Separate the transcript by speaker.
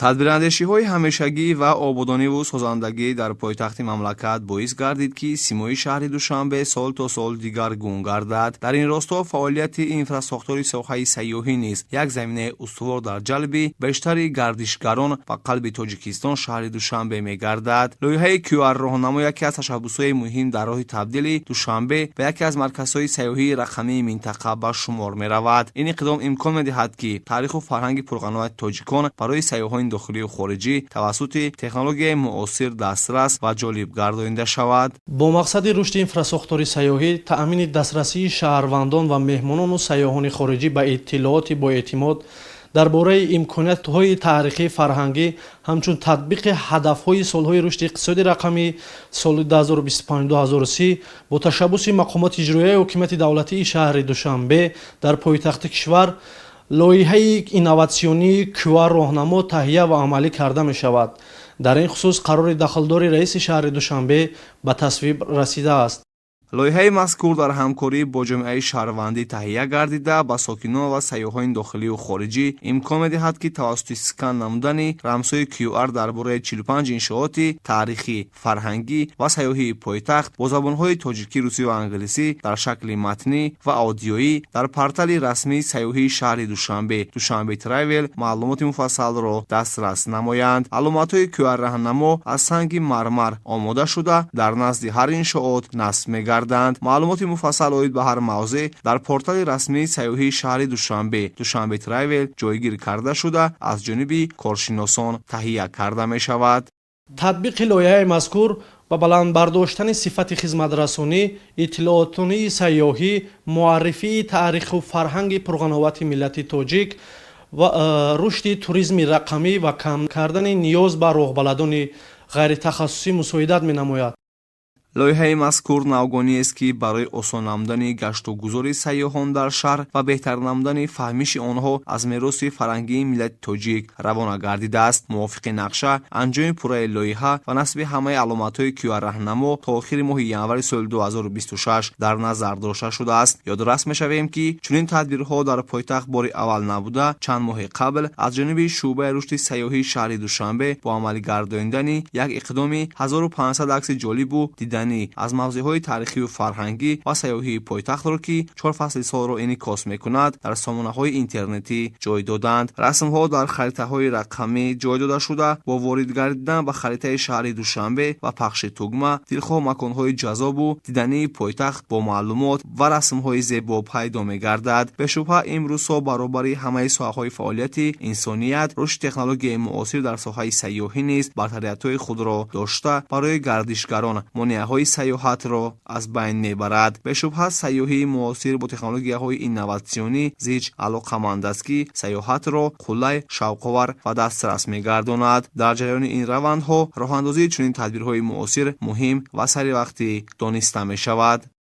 Speaker 1: Тадбирандешиҳои ҳамешагӣ ва ободониву созандагӣ дар пойтахти мамлакат боис гардид, ки симои шаҳри Душанбе сол то сол дигаргун гардад. Дар ин росто фаъолияти инфрасохтори соҳаи сайёҳӣ низ як заминаи устувор дар ҷалби бештари гардишгарон ба қалби Тоҷикистон, шаҳри Душанбе мегардад. Лоиҳаи QR роҳнамо яке аз ташаббусҳои муҳим дар роҳи табдили Душанбе ба яке аз марказҳои сайёҳии рақамии минтақа ба шумор меравад. Ин иқдом имкон медиҳад, ки таъриху фарҳанги пурғановати тоҷикон барои сайёҳони дохилию хориҷӣ тавассути технологияи муосир дастрас ва ҷолиб гардонида шавад.
Speaker 2: Бо мақсади рушди инфрасохтори сайёҳӣ, таъмини дастрасии шаҳрвандон ва меҳмонону сайёҳони хориҷӣ ба иттилооти боэътимод дар бораи имкониятҳои таърихӣ, фарҳангӣ, ҳамчун татбиқи ҳадафҳои солҳои рушди иқтисоди рақамии соли 2025-2030, бо ташаббуси мақомоти иҷроияи ҳокимияти давлатии шаҳри Душанбе дар пойтахти кишвар лоиҳаи инноватсионии QR роҳнамо таҳия ва амалӣ карда мешавад. Дар ин хусус қарори дахлдори раиси шаҳри Душанбе ба тасвиб расидааст.
Speaker 1: Лоиҳаи мазкур дар ҳамкорӣ бо ҷомеаи шаҳрвандӣ таҳия гардида, ба сокинон ва сайёҳони дохилию хориҷӣ имкон медиҳад, ки тавассути скан намудани рамзҳои QR дар бораи 45 иншооти таърихӣ, фарҳангӣ ва сайёҳии пойтахт бо забонҳои тоҷикӣ, русӣ ва англисӣ дар шакли матнӣ ва аудиоӣ дар портали расмии сайёҳии шаҳри Душанбе, Душанбе Travel, маълумоти муфассалро дастрас намоянд. Аломатҳои QR раҳнамо аз санги мармар омода шуда, дар назди ҳар иншоот насб мегарданд. Маълумоти муфассал оид ба ҳар мавзеъ дар портали расмии сайёҳии шаҳри Душанбе, Душанбе Travel, ҷойгир карда шуда, аз ҷониби коршиносон таҳия карда мешавад.
Speaker 2: Татбиқи лоиҳаи мазкур ба баланд бардоштани сифати хизматрасонӣ, иттилоотонии сайёҳӣ, муаррифии таъриху фарҳанги пурғановати миллати тоҷик ва рушди туризми рақамӣ ва кам кардани ниёз ба роҳбаладони ғайритахассусӣ мусоидат менамояд.
Speaker 1: Лоиҳаи мазкур навгониест, ки барои осон намудани гашту гузори сайёҳон дар шаҳр ва беҳтар намудани фаҳмиши онҳо аз мероси фарҳангии миллати тоҷик равона гардидааст. Мувофиқи нақша, анҷоми пурраи лоиҳа ва насби ҳамаи аломатҳои QR раҳнамо то охири моҳи январи соли 2026 дар назар дошта шудааст. Ёдрас мешавем, ки чунин тадбирҳо дар пойтахт бори аввал набуда, чанд моҳи қабл аз ҷониби шӯъбаи рушди сайёҳии шаҳри Душанбе бо амалигардонидани як иқдоми 1500 акси ҷолибу диданӣ аз мавзеъҳои таърихию фарҳангӣ ва сайёҳии пойтахтро, ки чор фасли солро инъикос мекунад, дар сомонаҳои интернетӣ ҷой доданд. Расмҳо дар харитаҳои рақамӣ ҷой дода шуда, бо ворид гардидан ба харитаи шаҳри Душанбе ва пахши тугма дилхоҳ маконҳои ҷаззобу дидании пойтахт бо маълумот ва расмҳои зебо пайдо мегардад. Бешубҳа, имрӯзҳо баробари ҳамаи соҳаҳои фаъолияти инсоният рушди технологияи муосир дар соҳаи сайёҳӣ низ бартариятҳои худро дошта, барои гардишгарон монеаҳои сайёҳатро аз байн мебарад. Бешубҳа, сайёҳии муосир бо технологияҳои инноватсионӣ зич алоқаманд аст, ки сайёҳатро қулай, шавқовар ва дастрас мегардонад. Дар ҷараёни ин равандҳо роҳандозии чунин тадбирҳои муосир муҳим ва саривақтӣ дониста мешавад.